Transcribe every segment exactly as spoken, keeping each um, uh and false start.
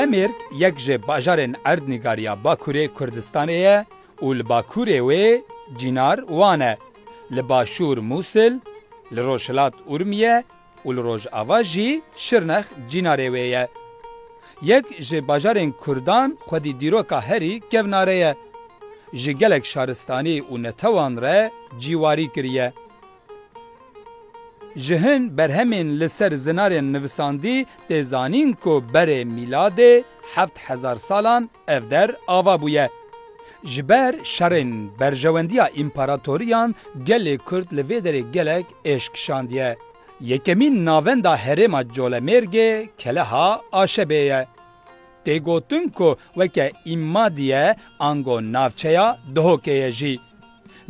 Mêrg yek ji bajarên erdnîgariya Bakurê Kurdistanê ye û li bakurê wê Cînar Wan e, li başûr Mûsil, li rojhilat Urmiye û li rojava jî Şirnex Cînarê wê ye. Yek ji bajarên Kurdan xwedî dîroka herî kevnare ye. Ji gelek şaristanî û netewan re cîwarî kiriye. Ji hin berhemên li ser zinarên nivisandî tê zanîn ku berê mîladê heft hezar salan ev der ava bûye. Ji ber şerên berjewendiya împaratoriyan gelê Kurd li vê derê gelek êş kişandiye. Yekemîn navenda herêma Colemêrgê Keleha Aşebê ye. Tê gotin ku weke Îmmadiye ango navçeya Duhokê ye jî.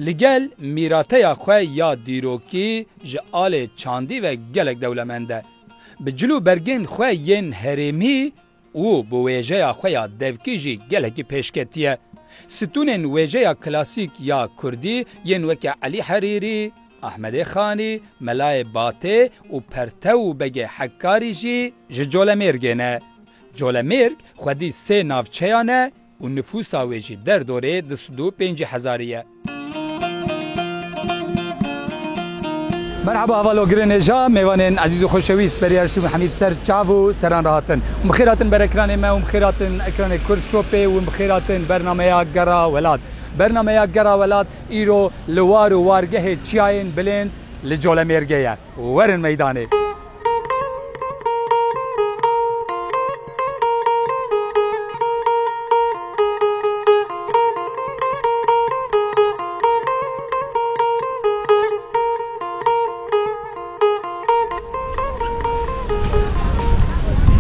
Li gel mîrateya xwe ya dîrokî ji alê çandî ve gelek dewlemend e. Bi cil û bergên xwe yên herêmî û bi wêjeya xwe ya devkî jî gelekî pêşketiye. Stûnên wêjeya klasîk ya kurdî yên weke Elî Herîrî, Ahmedê Xanî, Melayê Batê û Pertew û Begê Hekkarî jî ji Colemêrgê ne. Colemêrg xwedî sê navçeyan e û nifûsa wê jî derdorê du sed û pêncî hezarî ye. Merhaba, hevalogirên hêja, mêvanên ezîz û xoşewîst, berî her şû hemî bi ser çav û seran re hatin. Hûn bi xêr hatin ber ekranê me, hûn bi xêr hatin ekranê Kurd Şopê, hûn bi xêr hatin bernameya Gera Welat. Bernameya Gera Welat îro li war û wargehê çiyayên bilind li Colemêrgê ye. Werin meydanê.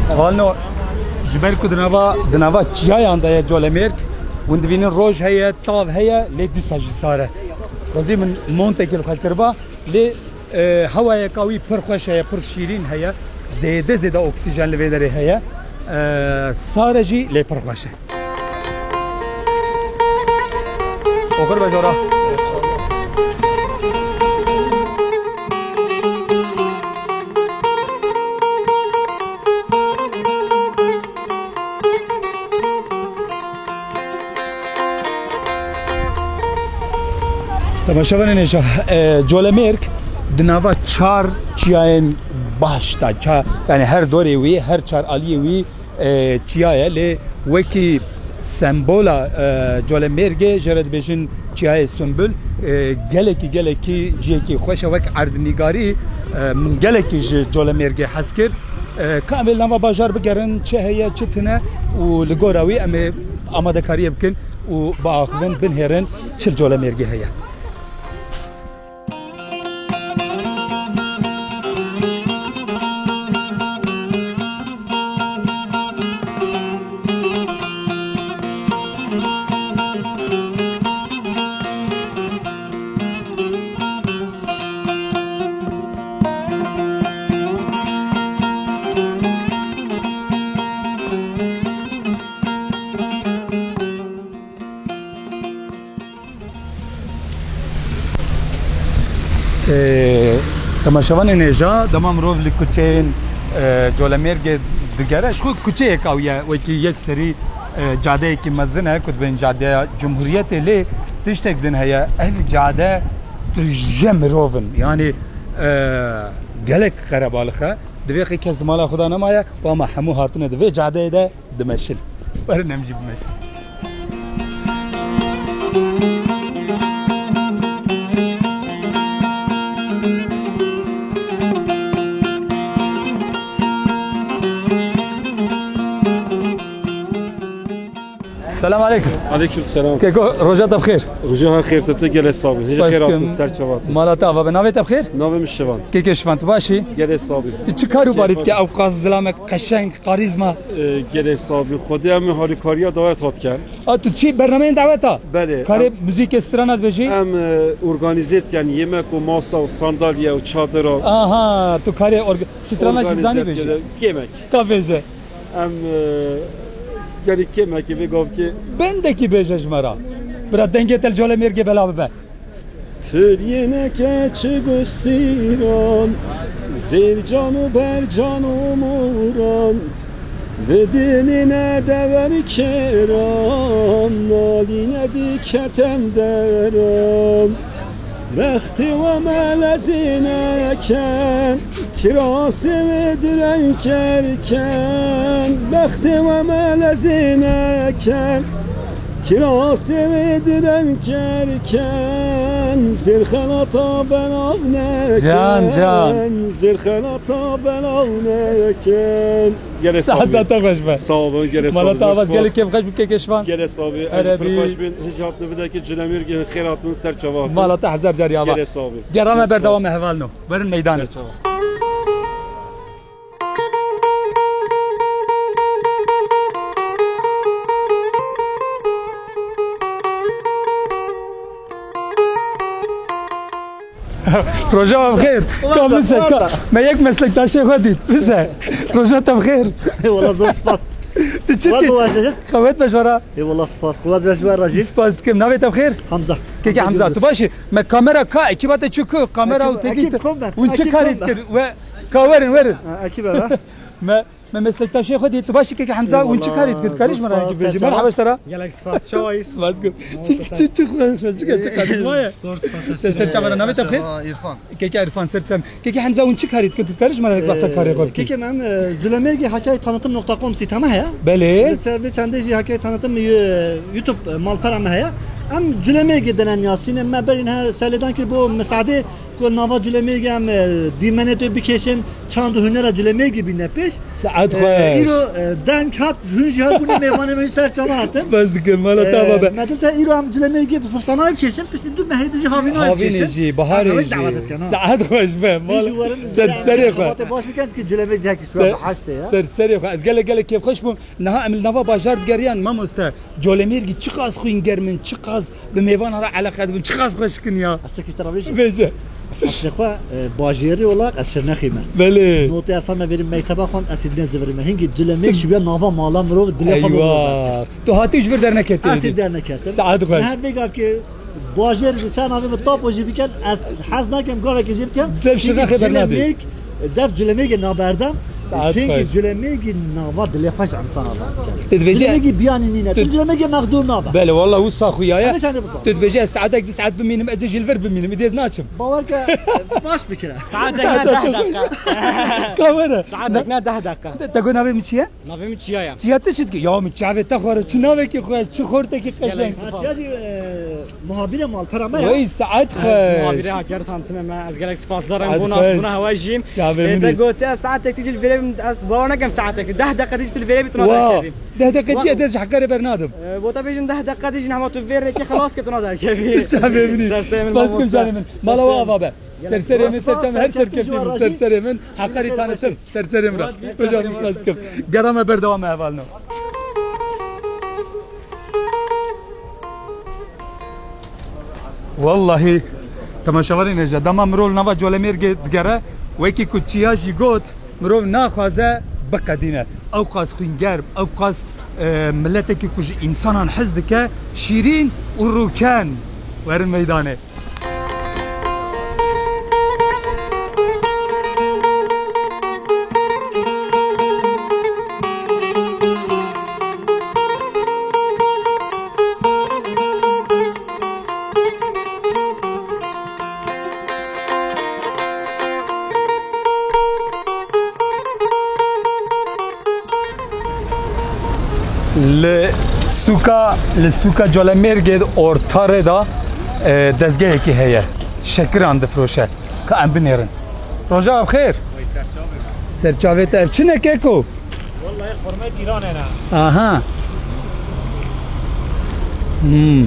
Hevalno, ji ber ku di nava, di nava çiyayan de ye Colemêrg, hûn divînin roj heye, tav heye, lê dîsa jî sar e. Xwezî min montekê li xwe kiriba, lê, e, hewayeka wî pir xweş heye, pir şîrîn heye, zêde zêde oksîjen li vê derê heye. E, sar e jî, lê pir xweş e. Oxir be cara. Temaşevanên hêja, e, Colemêrg di nava çar çiyayên baş de, ça-, yani her dorê wî, her çar aliyê wî, e, çiya ye, lê wekî sembola, e, Colemêrgê jê re dibêjin Çiyayê Sumbul, e, gelekî, gelekî cihekî xweş e, wek erdnîgarî, e, min gelekî ji Colemêrgê hez kir. E, ka em ê li nava bajar bigerin, çi heye, çi tune û li gora wî em ê amadekariyê bikin û biaxivin, binihêrin çi li Colemêrgê heye. Ê, temaşevanên hêja, dema mirov li kuçeyên, e, Colemêrgê digere, ji xwe kuçeyek ew ye, wekî yek serî, e, cadeyekî mezin e, ku dibên cadeya Cumhuriyetê, lê tiştek din heye, ev cade tije mirov in. Yanî, e, gelek qerebalix e. Divê qey kes di mala xwe de nemaye, û ama hemû hatine di vê cadeyê de dimeşin. Werin em jî bimeşin. Selam aleykum. Aleykum selam. Keko, roja te bi xêr. Roja xêr, tu gelek sax bî. Hêja xêr hatin, ser çava hatin. Mala te ava be. Navê te bi xêr? Navê min Şivan. Keke Şivan, tu baş î? Gelek sax bî. Tu çi kar û barî dike ew qas zilamek qeşeng, karîzma? Ee, gelek sax bî. Xwedê em ê harîkariya dawet hat ken. A, tu çi bernameyên daweta? Belê. Karê em muzîkê strana dibêjî? Em, e, organîze diken yemek û masa û sandalye û çadira. Aha, tu karê org-, strana jî zanî bêjî? Yemek. Ka bêje. Em, e, gelî kêmekî vê gavkê. Bendekî bêje ji me re. Bira dengê te li Colemêrgê bela bibe. Tiriyê neke çi gustîran, zêrcan û bercan û moran. Vidinine dever keran, naline diketem deran. Bextê we melezîne ken, kirasê wê direng kerken. Bextê we melezîne ken, kirasê wê direng kerken. Zêrxelata belav neken. Can, can. Zêrxelata belav neken. Gelê Sabi. Saeta te xweş be. Sağ olun, gelê Sabi. Mala te avaz gelê kêf xweş bi kekê Şivan. Gelê Sabi, ez pir xweş bin. Hic hatin videkî Culemêrgê xêr hatin ser çava hatin. Mala te hezar car ya. Gelê Sabi. Gerame berdewam hevalno. Werin meydanê. Ser çava. Roja we bixêr. Ka bise, ka. Me yek meslektaşê xwe dît. Bise. Roja te bixêr. Eyvallah, zor spas. Tu çi dikî? Xewet be ji we re. Eyvallah, spas. Kuwat ve ji we re jî. Spas dikim. Navê te bixêr? Hamza. Kekê Hamza, tu baş î? Me kamera ka, ekîba te çi ku? Kamera û te dît. Hûn çi karî dikir? We ka werin, werin. Ekîba be. Me Me meslektaşê xwe dî, tu baş î kekê Hemza, hûn çi karî dikir? Karî ji min re hingî bêjî. Merhaba ji te re. Gelek spas, çawa yî? Spas dikim. Çi, çi, çi xweş, çi, çi karî maye? Zor spas. Te ser çava re navê te bixêr? Îrfan. Kekê Îrfan, ser çav. Kekê Hemza, hûn çi karî dikir? Tu dikarî ji min re bahsa karê xwe bikî? Kekê em, e, Culemêrgê hekayê tanıtım nokta com sîte me heye. Belê. Ser vê çendê jî hekayê tanıtım, e, YouTube, e, malpera me heye. Em Culemêrgê denen Yasînê me berîn he selêdan kir bo misadê Ku nava Culemêrgê em, e, dîmenê tu bikêşin, çand û hunera Culemêrgê bîne pêş. Saet xweş. E, îro, e, deng hat, hûn jî hat bûne mêvanê me jî ser çava hatin. Spas dikim, mala te ava be. E, me dite îro em Culemêrgê bi zistanayê bikêşin, piştî du mehê de jî havînayê bikêşin. Havînê jî, baharê jî. Saet xweş be, mala ser serê xwe. Xebatê baş bikin ki Culemêrgê cihekî şuya bi heştê ya. Ser serê xwe. Ez gelek gelek kêfxweş bûm. Niha em li nava bajar digeriyan, mamoste. Colemêrgî çiqas xwîngerm in, çiqas bi mêvanan re eleqe dibin, çiqas xweşik in ya. Ez tekî ji te re bêjim. Bêje. Eslê xwe, e, bajêrî olarak ez Şirnexî me. Belê. Notê ez heme verî mekteba xwend, ez ê dine zivirî me. Hingî Culemêrg ji bîya nava mala mirov dilê xwe mirov. Eywa. Tu hatî ji vir derneketî. Ez ê derneketim. Saet xweş. Her vê gavkê bajêr bi ser navê min tapo jî bikin, ez hez nakim gavekê jî bikim. Dev Şirnexê bernadî. Def Culemêrgê naberdem. Saet xweş. Çünkü Culemêrgî nava dilê xweş insana da. Tu dibêjî Culemêrgî biyanî nîne. Tu Culemêrgê mexdûr nabe. Belê, wallah wisa xuya ye. Hemî sen de biza. Tu dibêjî ez saetek du saet bimînim, ez ê ji li vir bimînim. Îdê ez naçim. Bawer ke, baş fikire. Saetek ne deh deqe. Kamera. Saetek ne deh deqe. Te, te got navê min çi ye? Navê min Çiya ye. Çiya tu çi dikî? Ya min çavê te xwar, çi navekî xweş, çi xortekî qeşeng. Gelek spas. Ha, Çiya jî, e, Muhabîrê malpera me ya. Wey, saet xweş. Ez muhabîrê Hakkari tanıtımê me. Ez gelek spasdar im. Saet xweş. Bona, bona hewa jî. Çavê min. Te gotiye saetek tu jî li vêrê bim, ez bawer nakim saetek. Deh deqe tu jî tu li vêrê bî tu naderkevî. Deh deqe jî ez ji Hakkari bernadim. E, bo te bêjim deh deqe tu jî hema tu vêrê ki xelas ke tu naderkevî. Çavê min. Spas dikim canê min. Mala we ava be. Ser serê min, ser çavê min, her serketî min, ser serê min. Hakkari tanıtım. Ser serê min re. Hocam, spas dikim. Gera me berdewam e hevalno. Wallahî, temaşevanên hêja, dema mirov li nava Colemêrgê digere, wekî ku Çiya jî got, mirov naxwaze biqedîne. Ewqas xwîngerm, ewqas, e, miletekî ku ji însanan hez dike, şîrîn û rûken. Werin meydanê. Li sûka, li sûka Colemêrgê orta rê de, e, dezgehekî heye. Şekiran difroşe. Ka em binêrin. Roja we bi xêr. Wey, ser çavê. Ser çavê te. Ev çi ne keko? Wallahî xurmê Îranê ne. Aha. Hmm.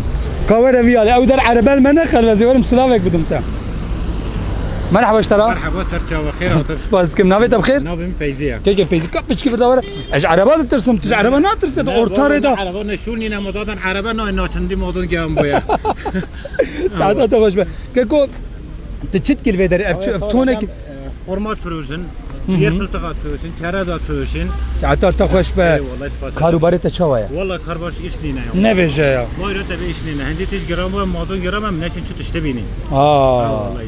Ka were vî alî. Ew der erebe li me nexelwezê, werim silavek bidim te. Merhaba ji te re. Merhaba, ser çava, xêr hatin. Spas dikim. Navê te bi xêr? Navê min Feyzî ye. Keke Feyzî, ka piçkî vir de were. Ez ji ereba ditirsim, tu ji ereba natirse, tu orta rê de. Ereba ne şûl nîne, modadan ereba nayê naçin, dî modon geyan boye. Saeta te xweş be. Keko, tu çi dikî li vê derê? Ev çi, ev tonek. Format firoşin, yer filtiqa firoşin, çereda firoşin. Saeta te xweş be. Eyvallah, spas. Karûbarê te çawa ye? Walla kar baş iş nîne ya. Nevêje ya. Mayra te be iş nîne. Hindî tij giram ve, madon giram em neşin çi tişte bînî. Aa. Ha, wallahî.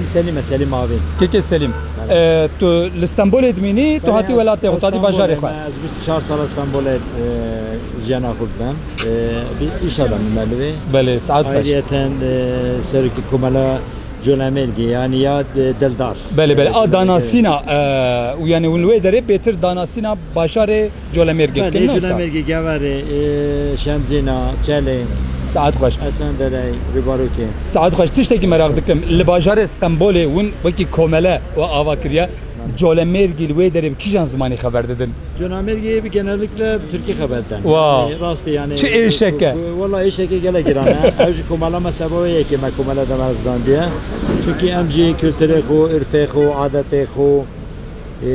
Em Selîm e, Selîm Avîn. Kekê Selîm, Belê. e, tu li Stenbolê dimînî, tu Belê, hatî ez, welatê xwe, ez tu hatî Stenbolê bajarê me, xwe. Ez bîst û çar sal li Stenbolê, e, jiyana xwe didim. E, bi-, îşa de me li wê. Belê, saet xweş. Ayrıyeten, e, serokê Komela Colemêrgê, yani ya, e, Dildar. Belê, belê. E, A Colemêrgê. danasîna, e, û yani hûn li wê derê bêtir danasîna bajarê Colemêrgê Belê, dikin, ne wisa? Colemêrgê, Geverê, e, Şemzîna, Çelê, Saet xweş. Esenderey, Rûbarokê. Saet xweş. Tiştekî meraq dikim. Li bajarê Stenbolê hûn wekî komele we ava kiriye. Colemêrgî li wê derê bi kîjan zimanî xeber didin? Colemêrgî bi genellikle Tirkî xeber didin. Wow. Yani rastî yani. Çi êşeke. Wala êşeke gelek giran e. Ew jî komela me seba wê yekê me komela de me zirandiye. Çünkü em jî kulturê xwe, urfê xwe, adetê xwe, e,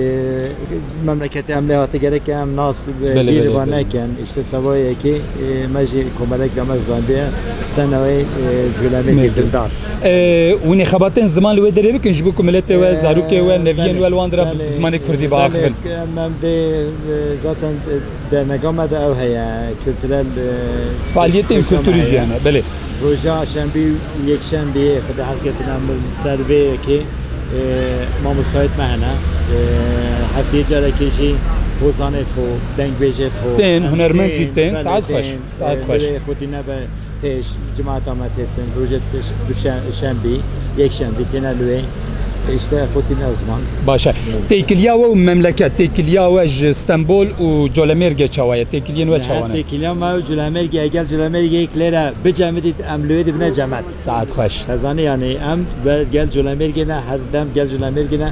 memleketê em lê hate gerek em nas, e, Belê, bîr belê, va belê. nekin. İşte seba yekê, e, me jî komelek de me zirandiye. Senawê, e, Colemêrgê Mêrgê. Dildar. E, hûn ê xebatên ziman li wê derê bikin ji bo ku miletê we, E, zarokê we, neviyên belê, we li wan dira bi belê, zimanê kurdî belê, biaxivin? Em, em dê, e, zaten, e, dernega me de ew heye, kültürel, e, Faaliyetên iş-, kulturî jî heye. hene, belê. Roja şembî, yekşembî, Xwedê hez ketin em ser vê yekê, e, mamostayêt me hene. E, hefteyê carekê jî hozanêt xwe, dengbêjêt xwe. Tên, hunermend jî tên, Tên, belê, saet xweş, tên. saet E, xweş. Lê xwedî nebe Pêş cimata me têtin, rojê tiş-, duşe-, şembî, yekşembî têne li wê. Îşte xwetî ne ziman. Baş e. Hı. Têkiliya we û memleket, têkiliya we ji Stenbol û Colemêrgê çawa ye? Têkiliyên we Ne, çawa ne? Têkiliya me û Colemêrgê, gel Colemêrgê yek lêre bicemidît, em li wê dibine cemet. Saet xweş. Te zanî yani, em be-, gel Colemêrgê ne, her dem gel Colemêrgê ne.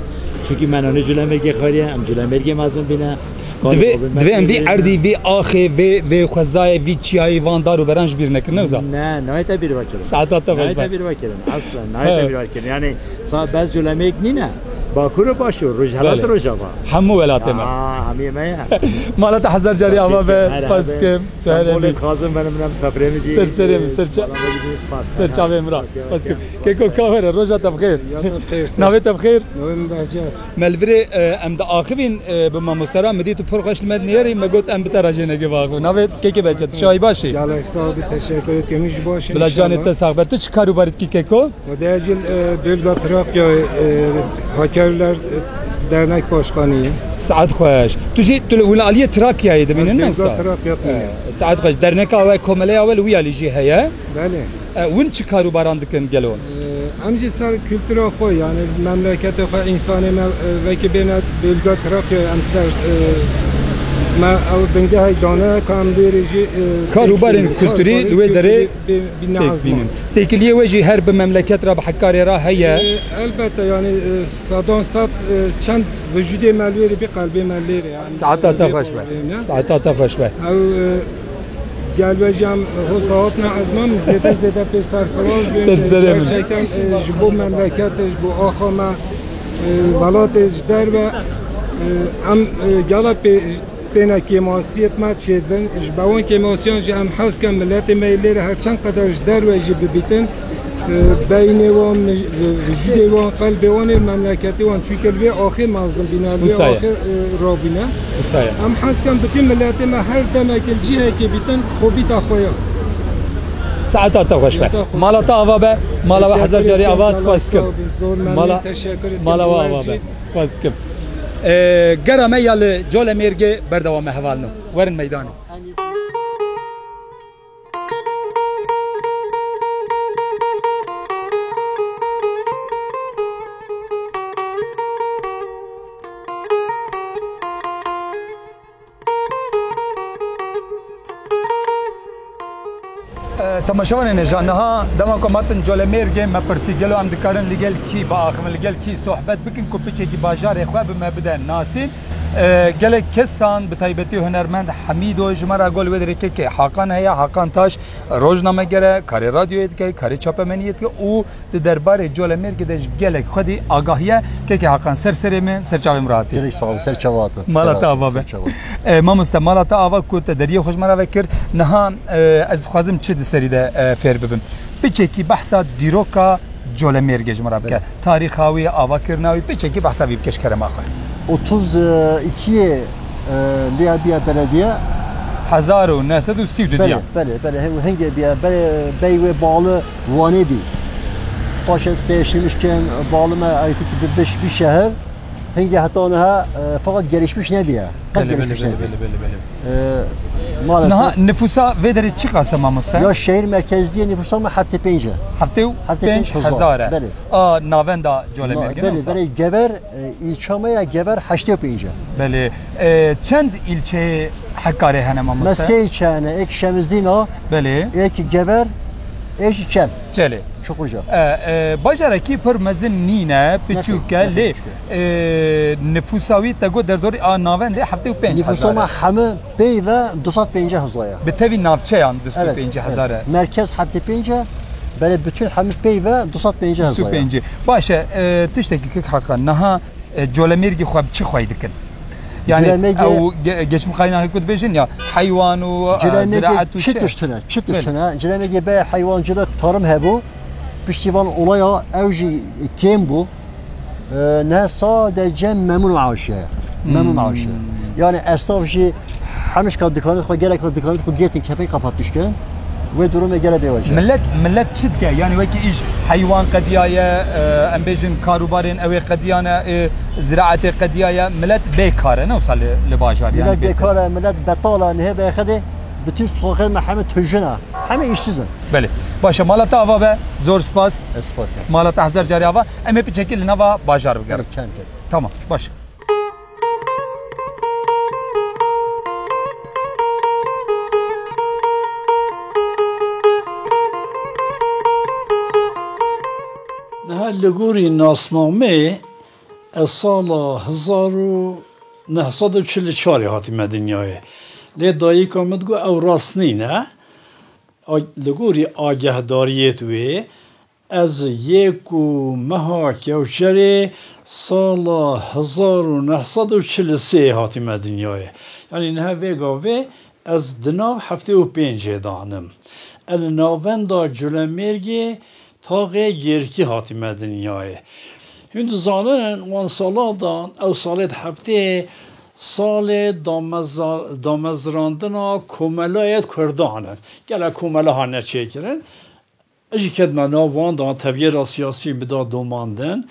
Çünkü me nanê Colemêrgê xwariye, em Colemêrgê mezin bîne. Divê, Xwedê divê em vê bê erdî, vê axê, vê, vê xwezayê, vî çiyayê, van dar û beran ji bîr nekin, ne wisa? Ne, nayê te bîr vekirin. Saeta te xweş be. Nayê te bîr vekirin. Aslen, nayê te He. bîr vekirin. Yani, sa-, bes Colemêrg nîne. Bakur û Başûr, Rojhelat Belê. Rojava. Hemû welatê me. Aa, hemî me ye. Mala te hezar carî ava be, Merhaba. spas dikim. Stenbolê dixwazim benim, benim misafirê min Ser serê min, ser ça-, Bana da gidin spas. ser çavê min ra. Spas, Spas dikim. spas. Keko ka were, roja te bi xêr. Ya te bi xêr. Navê te bi xêr? Navê min Behcet. Me li virê, e, em diaxivîn, e, bi mamostera Midît û Porxweş li me dinêrî, me got em bi te re jênekê biaxivin. Navê kekê Behçet, tu şayî baş î? Gelek sağ ol, teşekkür ederim. Ji baş in Bila canê inşallah. te sax be. Tu çi karûbarî dikî keko? Xwedê cil, e, Bölge Trakya, e, Hakerler, e, Dernek Başkanıyım. Saet xweş. Tu jî, tu li, hûn aliyê Trakyayê dimînin, ne Bölge wisa? Trakya E, dimînin. Saet xweş. Derneka we, komeleya we li wî alî jî heye? Belê. E, hûn çi karûbaran dikin gelo? E, em jî ser kultura xwe, yani memleketê xwe, însanê me, e, vekî bêne Bölge Trakya, em ser, e, me ew bingehek dane, ka em lêrê jî, e, Karûbarên têkilînin. kulturî Karûbarên li wê derê kulturî bê-, bîne têk ezman. bînin. Têkiliyê we jî her bi memleket re, bi hekarê re heye? E, elbette, yani, e, sedan sed, e, çend vücudê me li wê rê, bir qelbê me lêrê, yani. Saeta te Lê xweş be. Ne? Saeta te xweş be. Ew, e, Gel ve jî em hosa hatine ezman, zêde zêde pê serfiraz bûn. Ser serê min. Gerçekten, e, ji bo memleketê, ji bo axa me, e, welatê ji derve, e, em, e, gela pê, têne kêmasiyêt me çêdibin. Ji be wan kêmasiyan jî em hez kin miletê me yê lêre her çend qeder ji derve jî bibîtin. Beynê wan, jidê wan, qelbê wan ê memleketê wan, çunke li vê axê mezin bîne, li vê Wisa ye. axê, e, rabîne. Wisa ye. Em hez ken bütün milletê me her demek li cihekê bîtin, xwe bîta xwe ya. Saeta te xweş be. Saeta xweş Mala be. te ava be, mala we hezar Teşekkür carî ederim, ava, Allah spas dikim. sağ olun. Zor memnun, Mala, teşekkür ederim. mala we ava be. Spas dikim. E, gera me ya li Colemêrgê berdewam e hevalno. Werin meydanê. E, temaşevanên hêja, niha dema ku em hatin Colemêrgê, me pirsî, gelo em dikarin li gel kî biaxivin, li gel kî sohbet bikin ku piçekî bajarê xwe bi me bide nasîn? E, gelek kesan, bi taybetî hunermend Hemîdo, ji me re gol wê derê kekê Hakan heye, Hakan Taş, rojnameger e, karê radyoyê dike, karê çapemeniyê dike û di derbarê Colemêrgê de ji gelek xwedî agahî ye. Kekê Hakan, ser serê min, ser çavê min re hatî. Gelek sağ ol, ser çava hatî. Mala te ava be. Ser çava. E, mamoste, mala te ava ku te deriyê xwe ji me re vekir. Niha, e, ez dixwazim çi di serî de, e, fêr bibim. Piçekî behsa dîroka Colemêrgê ji me re bike. Belê. Tarîxa wî, avakirina wî, piçekî behsa vî bike ji kerema xwe. Otuz iki, e, lêya biya belediye. Hezar û neh sed û sî û du Belê, diya. belê, belê. He, hingê biya, belê, bey wê bali Wanê bî. Paşê değişmiş ken, bali me aytî ki bi beş bir şehir. Hingê heta niha, e, fakat gelişmiş nebiye. Qet Belê, belê, gelişmiş belê, nebiye. belê, belê, belê. E, maalesef. Niha nüfusa vê derê çiqas e mamoste? Ya şehir merkezliye nüfusa me heftê pênc e. Heftê û pênc hezar e. Belê. A navenda Colemêrgê ne Belê, wisa? belê, Gever, e, ilçe me ya Gever heştê û pênc e. Belê. E, çend ilçeyê Hekarê hene mamoste? Me sê ilçe hene, êk Şemzîna, Belê. êk Gever, êk Çel. Çelê. Çok uca. E, e, bajarekî pir mezin nîne, Ne piçûk e, pir, ne lê, piçûk e. e, nüfusa wî te got derdorî a navendê heftê û pênc hezar e. Nüfusa me hemî peyve du sed pêncî hezar e. Bi tevî navçeyan du sed pêncî hezar e. Evet, evet. Merkez heftê pênc e, belê bütün hemî peyve du sed pêncî hezar e. Du sed pêncî. Baş e, e, tiştekî kek Hakan, niha, e, Colemêrgê xwe bi çi xwey dikin? Yani Colemêrgê ew ge-, geçim kaynağı ku dibêjin ya, heywan û, e, Colemêrgê ziraet û çi çi? tişt hene, çi tişt Belê. hene? Colemêrgê be heywancılık, tarım hebû. Piştî van olaya ew jî kêm bû. E, ne sadece memnun avşe. Memnun Hmm. avşe. Yani esnaf jî hemişka dikanê xwe, gelek xwe dikanê xwe girtin kepek kapatmış kin. Wê durumê gele bêwece. Millet, millet çi dike? Yani wekî îş heywan qediyaye, e, em bêjin karûbarên ew ê qediyane, e, ziraetê qediyaye, millet bêkar e, ne wisa li, li bajarî, yani Millet bêtir. bêkar e, millet betal e, nihê bêxedê, bütün sokakê me hemî tujin e. Hemî îşsiz in. Belê. Baş e, mala te ava be, zor spas. Ez spas dikim. Mala te hezar carî ava. Em ê piçekî li nava bajar bigerin. Kem, kem. Tamam, baş. Niha li gorî nasnameyê ez sala hezar û neh sed û çil û çarê hatime dinyayê. Lê dayika min digot ew rast nîne. A-, li gorî agehdariyêt wê Ez yê ku meha Kewçerê sala hezar û neh sed û çil û sê hatime dinyayê. Yanî niha vê gavê ez di nav heftê û pêncê de anim. Ez li navenda Culemêrgê taxê Gêrkî hatime dinyayê. Hûn dizanin wan sala de, ew salê di heftê salê dameza-, damezrandina komelayê Kurdan in. Gelek komela hane çêkirin. Ez jî ketime nav wan de, tevgera siyasî min da domandin.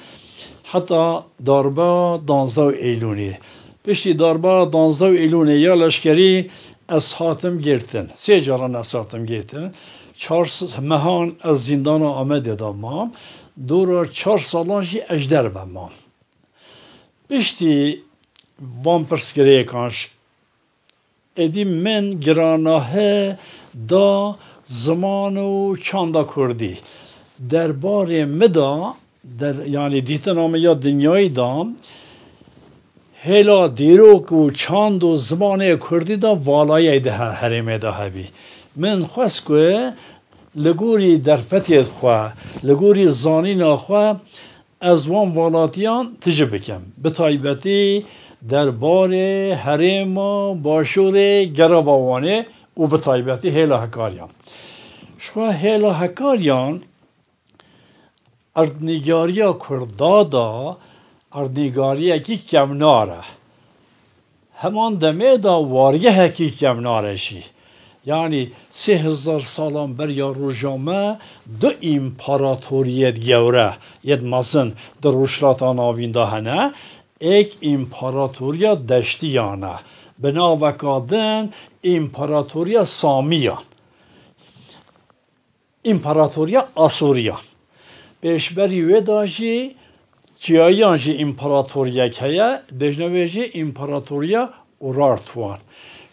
Heta darba danzdeh Eylûnê. Piştî darba danzdeh Eylûnê ya leşkerî ez hatim girtin. Sê caran ez hatim girtin. Çar s-, mehan ez zîndana Amedê de mam. Dora çar salan jî ez ji derve mam. Piştî van pirsgirêkan ji Êdî min giranahe da ziman û çanda kurdî. Derbarê min da, der-, yanî dîtina min ya dinyayî da, hêla dîrok û çand û zimanê kurdî da valayê di he-, herêmê de hebî. Min xwest ku li gorî derfetê xwe, li gorî zanîna xwe, Ez wan valatiyan tije bikim. Bi taybetî derbarê herêma Başûrê Gerava Wanê û bi taybetî hêla Hekariyan. Ji xwe hêla Hekariyan Erdnîgariya Kurda da erdnîgariyekî kevnar e. Heman demê de wargehekî kevnar e jî. Yanî sê hezar salan beriya roja me du împaratoriyet gewre, yet mezin di Rojhilata Navîn de hene. Êk împaratoriya Deştiyan e. Bi naveka din împaratoriya Samiyan. Împaratoriya Asûriyan. Pêşberî wê de jî çiyayiyan jî împaratoriyek heye, dibêjne wê jî Împaratoriya Urartuan.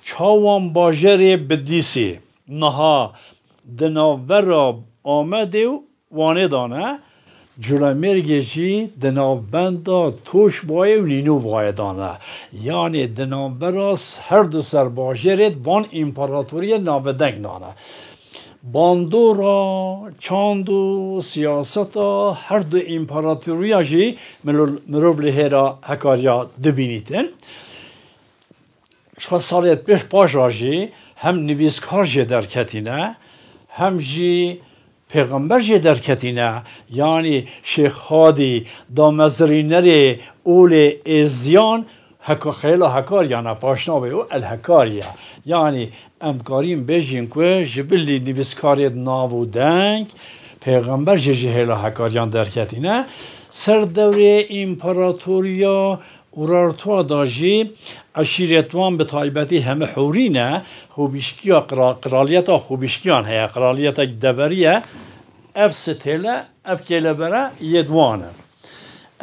Çawan bajarê Bidîsê niha di navbera Amedê û Wanê de ne, Culemêrgê jî di navbenda Toşbayê û Nînovayê de ne. Yanî di navbera s-, her du serbajarê van împaratoriyê navedeng de ne. Bandora, çand û siyaseta her du împaratoriya jî mirov, mirov li hêla hekariya dibînîtin. Ji xwe salê pêş paş re jî hem nivîskar jê derketîne, hem jî pêxember jê derketîne. Yanî Şêx Hadî, damezrînerê olê êzdiyan, heka-, xêla hekariyan e, paşnavê û El Hekariye. Yanî em karîn bêjin ku ji bilî nivîskarê nav û deng, pêxember jê ji hêla hekariyan derketîne. Ser dewrê împaratoriya Urartua da jî eşîret wan bi taybetî heme hûrî ne, hûbîşkiya qira-, qiraliyeta hûbîşkiyan heye, qiraliyeta deverî ye. Ev stêle, ev kêlebere yê di wan in.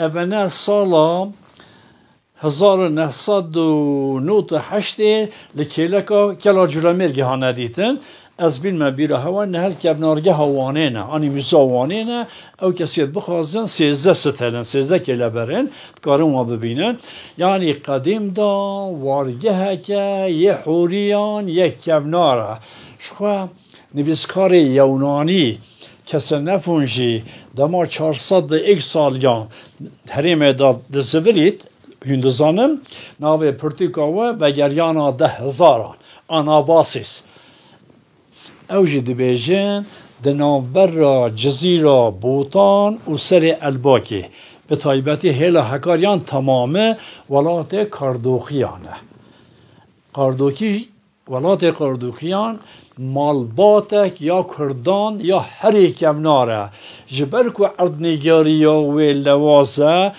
Evene sala hezar û neh sed û nod û heştê li kêleka Kela Culemêrgê hane dîtin. Ez bînme bîra hewa, niha kevnargeha Wanê ne, anî mûzeya Wanê ne, ew kesiyê bixwazin sêzdeh stel in, sêzdeh kêleber in, dikarin wan bibînin. Yanî qedîm de wargeheke yê hûriyan yê kevnar e. Ji xwe nivîskarê Yewnanî Kesenefûn jî dema çar sed û yek saliyan herêmê de dizivirît, hûn dizanin, navê pirtûka we Vegeryana deh hezaran, Anabasis. Ew jî dibêjin, di navbera Cizîra Botan û Serê Elbakê, bi taybetî hêla hekariyan temamî welatê Kardoxiyan e. Kardokî, welatê Kardoxiyan malbatek ya Kurdan ya herî kevnar e. Ji ber ku erdnîgariya wê lewaz e,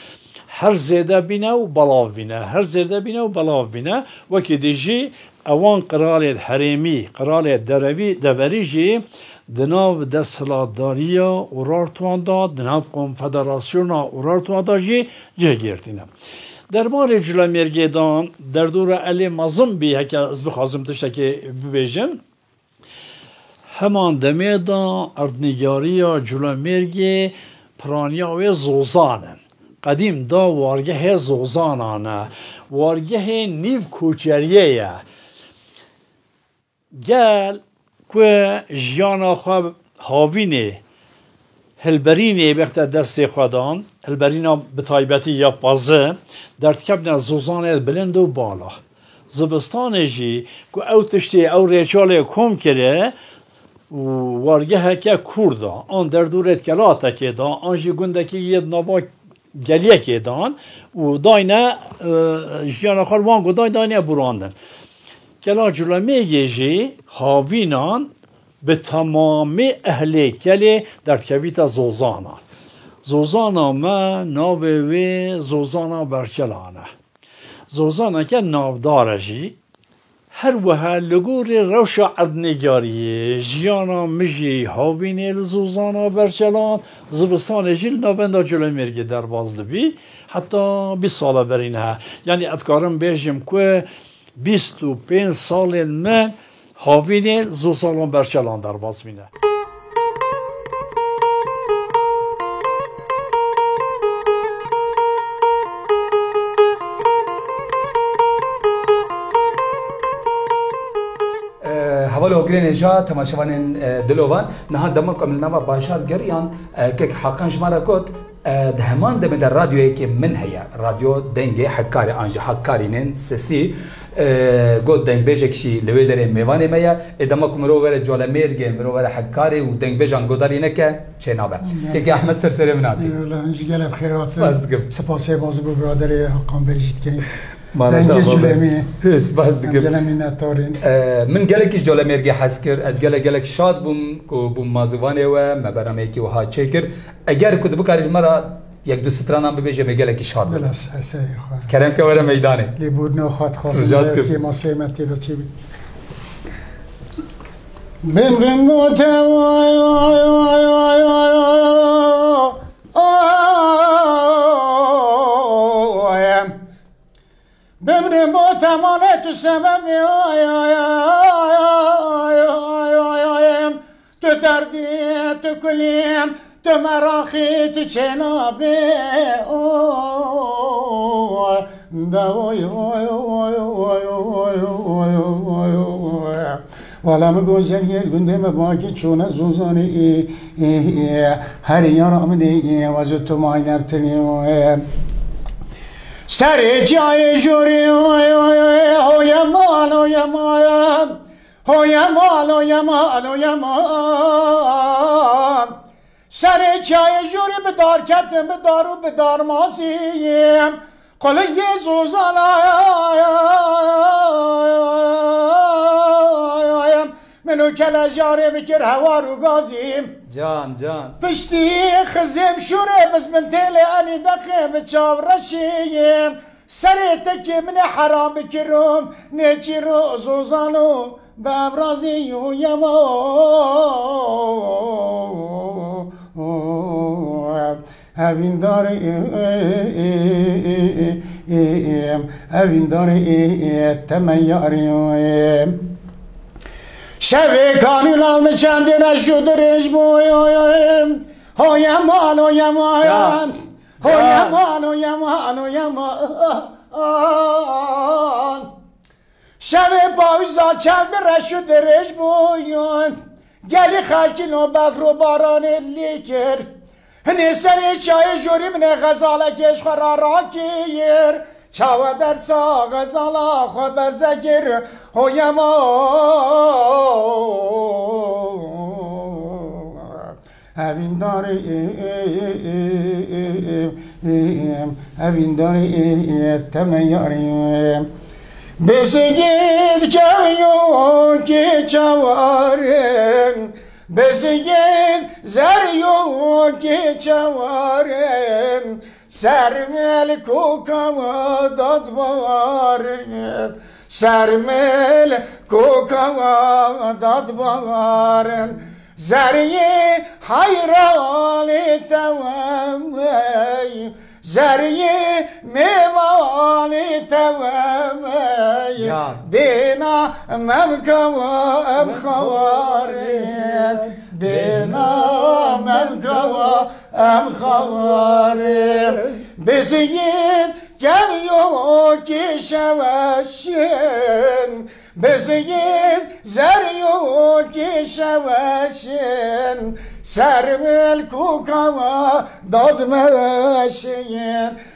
her zêde bîne û belav bîne, her zêde bîne û belav bîne. Wekî dî jî ewan qiralê herêmî, qiralê derevî, deverî jî di nav desthilatdariya Urartuan de, di nav konfederasyona Urartuan de jî cih girtîne. Derbarê Culemêrgê de derdora Elê Mezin bî, heke ez bixwazim tiştekê bibêjim. Heman demê de erdnîgariya Culemêrgê piraniya wê Zozan in. Qedîm da wargehê Zozanan e. Wargehê nîv koçeriyê ye. Gel ku jiyana xwe havînê, hilberînê bexte destê xwe dan, hilberîna bi taybetî ya pazi, derdikevne Zozanê bilind û bala. Zivistanê jî ku ew tiştê, ew rêçalê kom kire û wargeheke kûr da, an derdorê kelatekê da, an jî gundekî yê di nava geliyekê dan û dayne, e, jiyana xwe li wan goday dayne burandin. Kela Culemêgê jî havînan bi temamî ehlê kelê derdikevîte Zozanan. Zozana me navê wê Zozana Berçelan e. Zozaneke navdar e jî. Her wiha li gorî rewşa erdnîgariyê, jiyana min jî havînê li Zozana Berçelan, zivistanê jî li navenda Colemêrgê derbas dibî. Heta bîst sala berî niha. Yanî ez dikarim bêjim ku bîst û pênc salên min havînê Zozalan Berçelan derbas bîne. E, hevalê hogirên hêja, temaşevanên, e, dilovan, niha dema ku em li nava bajar geriyan, e, kek Hakan ji me re got, E, di heman demê de radyoyekê min heye. Radyo Dengê Hekkarê an jî Hakkari'nin Sesi. E, got dengbêjek jî li wê derê mêvanê me ye. Ê dema ku mirov were Colemêrgê, mirov were Hekkarê û dengbêjan guhdarî neke, çênabe. Kekê Ehmed, ser serê min hatî. Eyvallah, hûn jî gelek bi xêr hatin. Spas dikim. Spasê bazi bo biraderê Hakan Bey jî dikin. Dengê Colemê. Spas dikim. Em gelek minnetdar in. E, min gelekî ji Colemêrgê hez kir. Ez gelek, gelek şad bûm ku bûm mazûvanê we, me bernameyekî wiha çêkir. Eger ku tu bikarî ji me re yek du stranan bibêje, me gelekî şad bibin. Bila se-, serê xwe. Kerem ke, were meydanê. Lêbûrina xwe dixwazim. Rica dikim. Belkî maseyê me tê de çê bî. Bimrim bo te, oy, oy, oy, oy, oy, oy. Bimrim bo te, malê tu sebebê, oy, oy, oy. Tu derdî, tu kulî, tu meraxî, tu çênabê, oy. De oy, oy, oy. Wala min got Zeriyê gundê me bakî çûne Zozanê, ê, ê, ê, herê yara min ê, ê, wez û tu may nebtinî, ê. Serê çiyayê jorî, oy, oy, oy, hoye mal, hoye mal. Hoye mal, hoye mal, hoye mal. Serê çiyayê jorî bi dar ketim, bi dar û bi darmazî. Qulingê Zozanê, min û kelejarê min kir hewar û gazî. Can, can. Piştî xizêm şûrê bizmintêlê enî dexê bi çavreşî. Serê tekê min ê heram bikirim, nêçîro Zozano. Bi evrazî û yema evîndarî, evîndarî temeyarî. Şevê kanî lal min çendî reş û dirêj bû. Ho yeman, ho yeman. Ya. Ho yeman, ho yeman, ho yeman. Şevê pawîza çend reş û dirêj bûn. Gelî xelkî no befr û baranê lê kir. Hinê serê çiyayê jorî min ê xezalekê ji xwe re rakir. Çawa dersa xezala xwe berze kir. Ho yema. Evîndarê, evîndarê temeyarî. Bizgîn kevyo ki çawarin, bizgîn zeryo ki çawarin, sermel koka dadbarin. Sermil koka dadbarin, zeriyê heyranê tewemey, zeriyê mêvanê tewemey. Can. Bêna memkawa em xawarin, bêna memkawa em xawarin. Bizgîn kevyo ki şeweşin, bizgîn zeryo ki şeweşin, sermil kokawa dadmeşin,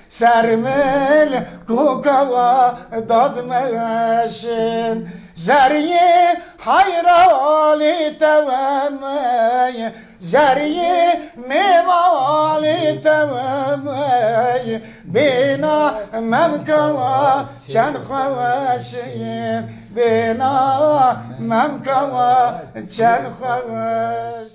sermil kokawa dadmeşin, zeriyê heyranê tewemey. Zeriyê mêvanê tewemey, bêna memkawa çend xweşin, bêna memkawa çend xweş.